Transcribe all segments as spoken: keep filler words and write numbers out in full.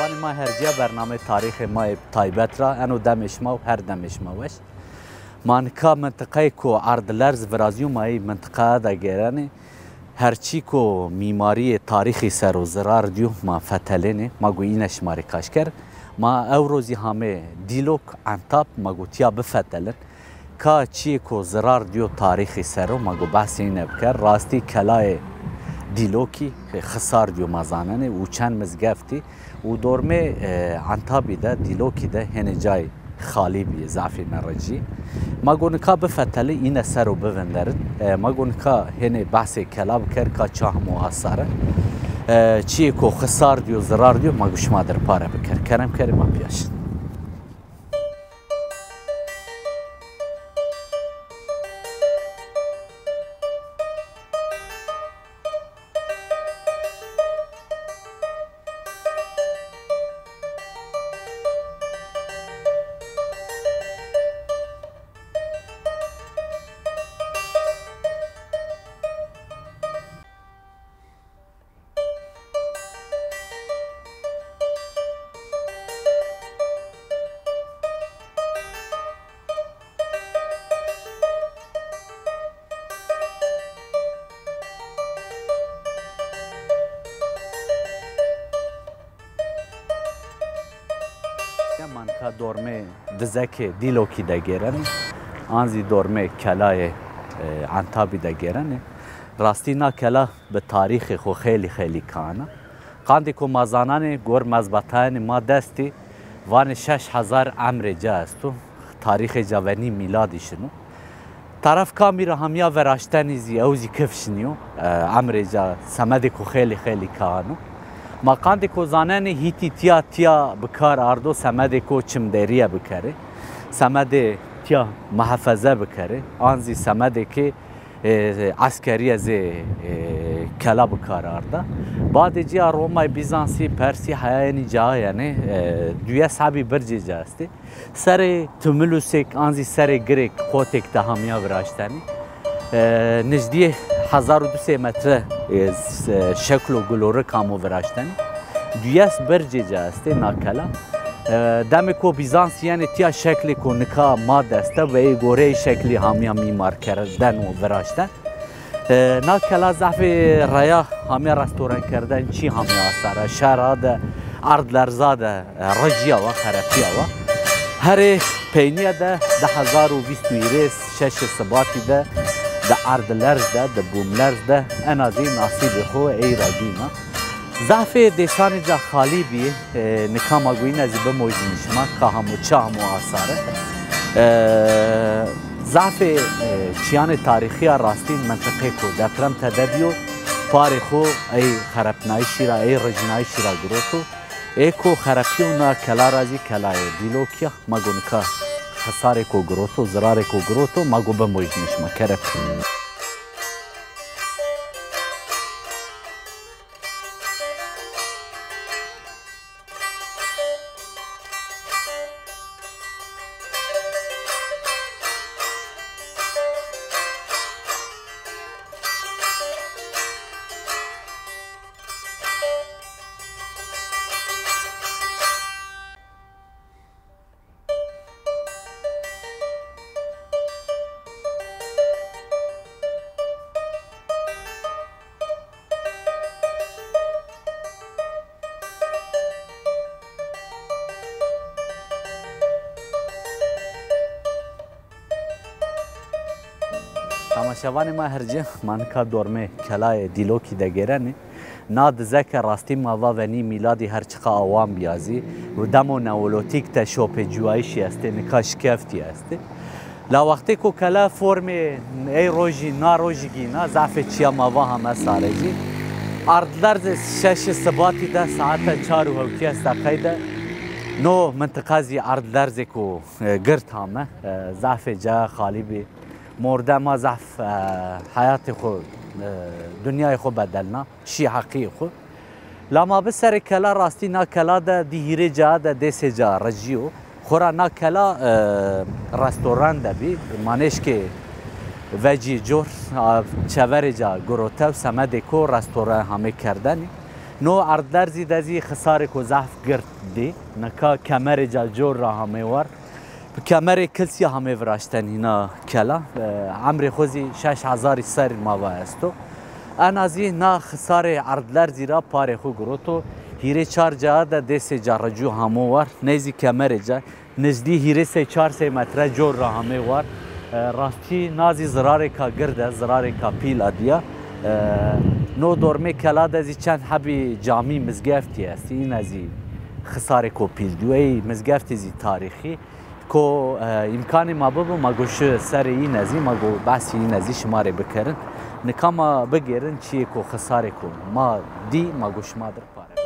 Yanî ma herciya bernameyê tarîxê ma yê taybet ra, eno demê şima û her demê şima weş. Ma nika mintiqayê ku erdlerz virazîyo, ma ey mintiqaya de gêrenê. Her çî ku mîmarîyê tarîxî ser o zirar dîyo, ma fetelênê, ma go îne şima rê kaşker. Ma ewro zî hamê Dîlok, Entab, ma go tîya bifetelin. Ka çîyê ku zirar dîyo tarîxî ser o, ma go behsê îne biker. Rastî kelayê Dîlokî xisar dîyo ma zanenê û çend mizgeftî û dormê, e, Entabî de, Dîlokî de hênê cayê xalî bîyê, zafê nericî. Ma go nika bifetelin, îne ser o bivinderin. E, ma go nika hênê behsê kela biker ka çi hamo asare. E, çîyê ku xisar dîyo, zirar dîyo, ma go şima dir pare biker. Kerem kerê ma pîya şin. Ma nika dormê dizekê Dîlokî de gêrenê, an zî dormê kelayê, e, Entabî de gêrenê. Rastî na kela bi tarîxê xo xeylî xeylî kan a. Qandê ku ma zananê, gor mezbetayanê ma destî, vanê şeş hezar emrê ca esto, tarîxê ca venî mîladî şino. Taraf kamî ra hamiya viraştenî zî, ew zî kif şinîyo. E, emrê ca semedê ku xeylî xeylî kan o. Ma qandê ku zanenê, hîtî tîya, tîya bi kar ardo semedê ku çimdêrîye bikerê, semedê tîya mihefeze bikerê, an zî semedê ke e, eskerîye zê, e, kela bi kar arda. Badê cîya Romay, Bîzansî, Persî heya enî ca yenê, e, duyes hebî bircê ca estê. Serê Tumulusêk an zî serê girêk qotêk de hamiya viraştenî. E, nijdîyê hezar û du sey metre, e, s-, e, şeklo gulorik amo viraştenî. Duyes bircê ca estê na kela. E, demê ku Bîzans yenê tîya şeklê ku nika ma dest de ve, ey goreyê şeklî hamiya mîmar kerden û viraşten. E, na kela zafê reya hamiya restoran kerden, çî hamiya asare. Şera de, erdlerza de, e, ricîya wa, xerepîya wa. Herê peynîye de di hezar û vîst û hîrê şeşê Sibatî de, di erdlerz de, di bûmlerz de, ena zî nasîbê xo ey ra dîna. Zafê dêsanê ca xalî bî, e, nika ma goyîne zî bimojnî şima, ka hamo çi hamo asare. E, zafê, e, çîyanê tarîxî ya rastîn mintiqê ku deprem tede bîyo, parê xo ey xerepnayîşî ra, ey rijnayîşî ra giroto. Ê ku xerepîyo na kela ra zî kelayê Dîlokî ya. Ma go nika xisarêko giroto, zirarêko giroto, ma go bimojnî şima, kerem. Temaşevanê ma hercî, ma nika dormê kelayê Dîlokî de gêrenê. Na dize ke rastî ma va venî mîladî, her çiqa awan bîya zî, û demo neolotîk de şopê ciwayîşî estê, nika şikeftî estê. La wextê ku kela formê ey rojî, na rojî gîna, zafê çîya ma va hame sare jî. Erdlerzê şeşê Sibatî de saete çar û hewtî esta qeyde. No mintiqa zî erdlerzêko, e, girt hame, e, zafê caya xalî bî. Mordema zaf, e, heyatê xo, e, dinyayê xo bedelna, şî heqîyê xo. La ma bi serê kela, rastî na kela de di hîrê ca de dê sê ca ricîyo. Xora na kela, e, restoran de bî. Ma nêşkê vecî cor, a, çeverê ca girotew, semedê ko restoran hamê kerdenî. No erdlerzî de zî xisarêko zehf gird dî. Nika kemerê ca cor ra hamê war. Bi kemerê kilsî hamê viraşten hîna kela. E, emrê xo zî şeş hezarî serrî ma va esto. Ena zî na xisarê erdlerzî ra parê xo giroto. Hîrê çar ca de dêsê ca ricû hamo war. Ney zî kemerê ca. Nizdî hîrê sey çar sey metre cor ra hamê war. E, rastî na zî zirarêka gird e, zirarêka pîl a dîya. E, no dormê kela de zî çend hebî camî mizgeftî estî. Îne zî xisarêko pîl dîyo. Ey mizgeftê zî tarîxî. Ko, e, îmkanê ma bibo, ma go şi serê îne zî, ma go behsê îne zî şima rê bikerin. Nika ma bigêrin çiyêko xisarêko ma dî, ma go şima dir pare bikin.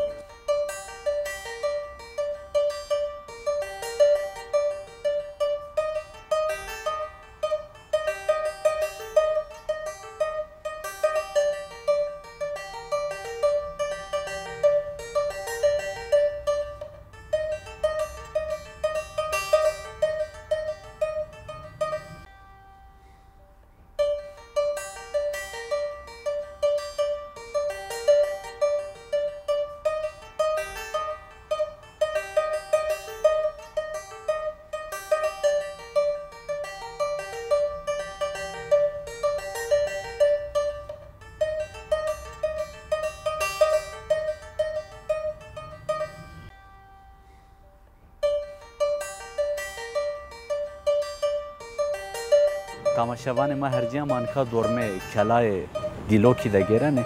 Tamaşevanê ma hercîya ma nika dormê kelayê Dîlokî de gêrenê.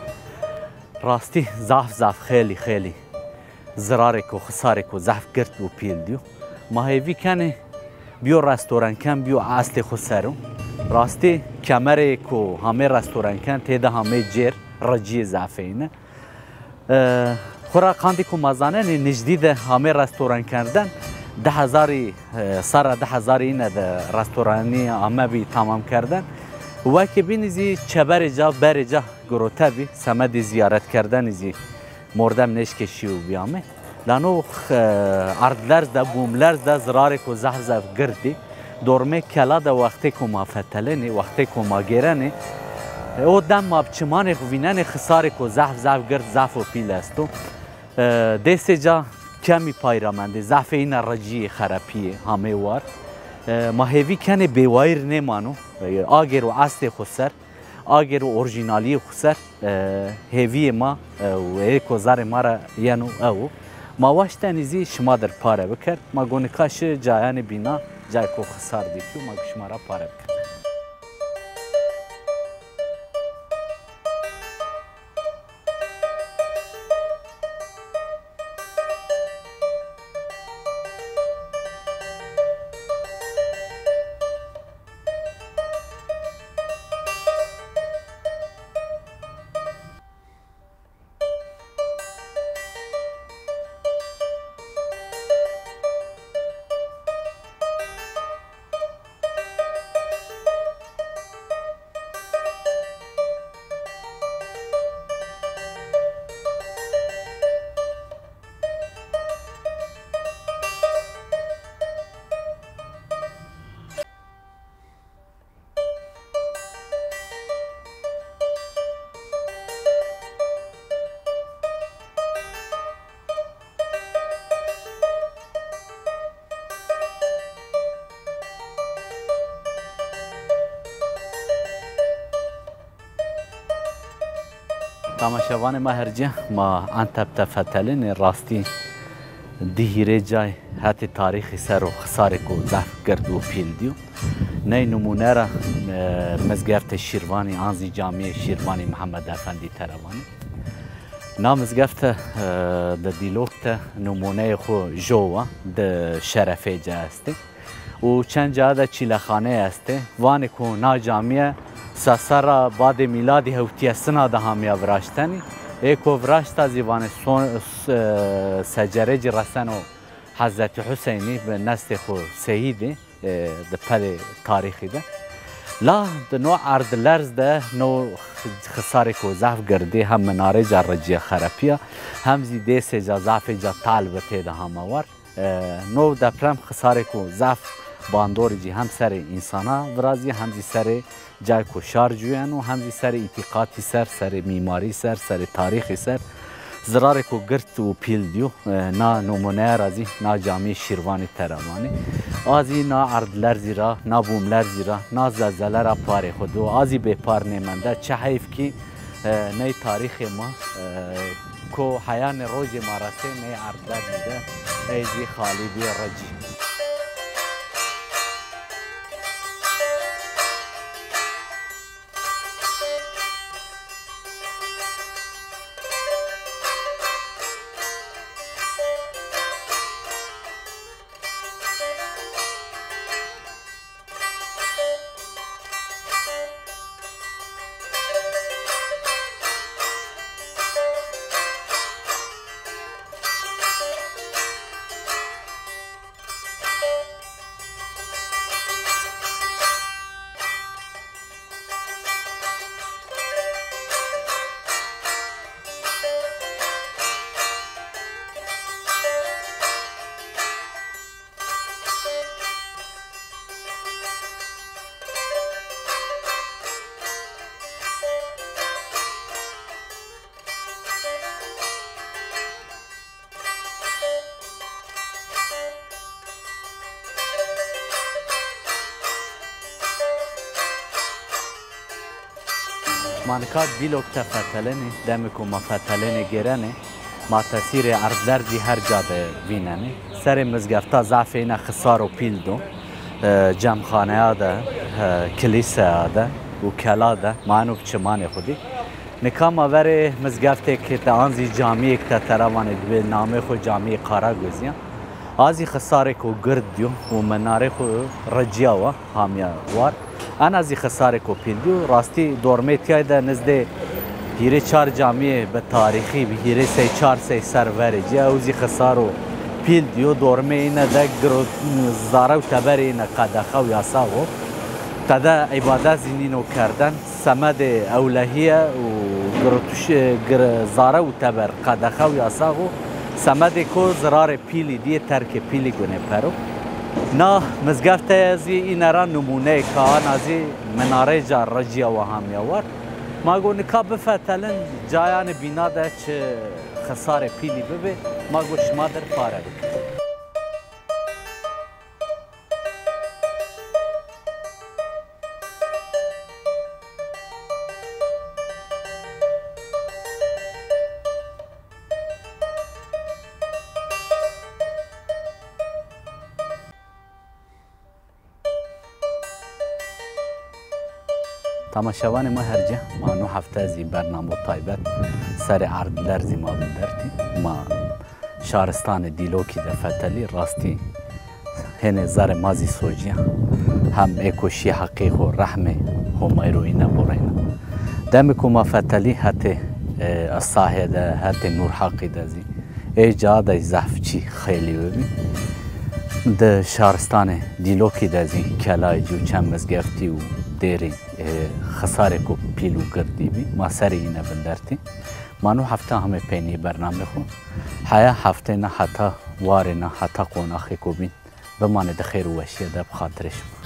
Rastî zaf zaf xeylî xeylî zirarêko, xisarêko zaf gird û pîl dîyo. Ma hêvî kenê bîyo restoranken, bîyo estê xo ser o. Rastî kemerêko hamê restoranken têde hamê cêr, ricîyê zafêyîne. E, xora qandî ku ma zanenê, nijdî de hamê restoran kerden, di hezarî, e, serra di hezarî îne de restoranî amebî tamam kerden. Wekî bînî zî çeberê ca, berê ca girote bî, semedê zîyaret kerdenî zî mordem nêşkê şî û bîyamê. La no, e, erdlerz de, bûmlerz de zirarêko zehf zehf gird dî. Dormê kela de wextêko ma fetelenê, wextêko ma gêrenê, e, o dem ma bi çimanê xo vînenê xisarêko zehf zehf gird, zaf û pîl esto. E, dêsê ca kemî pay ra mendê, zafê îne ricîyê, xerepîyê, hamê war. E, ma hêvî kenê bêwayîr nêmano, e, agêro estê xo ser, agêro orjînalîyê xo ser, e, hêvîyê ma, e, û ê ko zerrê ma ra yeno ew o. Ma waştenî zî şima dir pare biker. Ma go nika şi cayanê bîna, cayê ko xisar dîtîyo, ma go şima ra pare biker. Tamaşevanê ma hercî, ma Enteb de fetelînê, rastî di hîrê cay hetê tarîxî ser o xisarêko zaf gird û pîl dîyo. Ney nimûne ra, e, mizgeftê Şîrvanî an zî camîyê Şîrvanî Mihemed Efendî tera vanê. Na mizgefte, e, di Dîlok de nimûneyê xo jowa di şerefê ci estê. Û çend ca de çîlexaneyê estê. Vanê ku na camîye se serra badê mîladî hewtîyesina de hamîya viraştenî. Ê ku viraşta zî vanê son, s-, e, secerê ci reseno Hezretî Huseynî bi nestê xo seyîdî, e, di pelê tarîxî de. La di no erdlerz de no xisarêko zaf girdî, hem minarê ca ricîye xerepîya, hem zî dêsê ca, zafê ca tal bi têde hame war. E, no deprem xisarêko zaf bandorî zî hem serê însana virazî, hem zî serê cayêko şar cuyeno, hem zî serê îtîqatî ser, serê mîmarî ser, serê tarîxî ser. Zirarêko gird û pîl dîyo, e, na numûneya ra zî na camîyê Şîrvanî tera vanê. A zî na erdlerzî ra, na bûmlerzî ra, na zelzele ra parê xwu do. A zî bêpar nêmende. Çi heyf kî, e, ney tarîxê ma, e, ko heyanê rojê ma resê ney erdlerzî de, ey zî xalî bîyê ricî. Ma nika Dîlok de fetelenê, demê ku ma fetelenê gêrenê, ma tesîrê erdlerzî her ca de vînenê. Serê mizgefta zafê îne xisar û pîl do, e, cemxaneya de, e, kilîseya de û kela de, ma eno bi çimanê xwu dî. Nika ma verê mizgeftêk de an zî camîyêk de tera vanê dibê namê xwu Camîyê Karagozî ya. A zî xisarêko gird dîyo û minarê xwu ricîya wa, hamîya war. Ena zî xisarêko pîl dîyo. Rastî dormê tîyay de nizdê hîrê çar camîyê bi tarîxî, bi hîrê sey çar sey ser verê ci ya. Ew zî xisar û pîl dîyo. Dormê îne de giro, zare û teberê îne qedexe û yasax o. Tede îbadet zî nîno kerden. Semedê ewlehîye û girotuşê gir-, zare û teber qedexe û yasax o. Semedê ko zirarê pîlî dîyê, terkê pîlî gunê pero. Na mizgefteye zî îne ra nimûneyêk a, ana zî minarê ca ricîya wa hamîya war. Ma go nika bifetelin, cayanê bîna de çi xisarê pîlî bibê, ma go şima dir pare bikin. Temaşevanê ma her ca, ma no hefte zî bernamo taybet serê erdlerzî ma vindertî. Ma şaristanê Dîlokî de fetelî, rastî hênê zerê ma zî socîya. Hem ê ko şî heqê xo, rehmê Homeyro îne boreyna. Demê ku ma fetelî hetê, e, Esahê de, hetê Nûrheqî de zî ê ca de zehf çî xeylî bibî. Di şaristanê Dîlokî de zî kelayê ci û çend mizgeftî û dêrî, e, xisarêko pîl û girdî bî. Ma serê îne vindertî. Ma no hefte hamê peynîyê bernamê xo. Heya heftêna heta warêna heta qonaxêko bîn. Bimanê di xêr û weşîye de bi xatirê şima.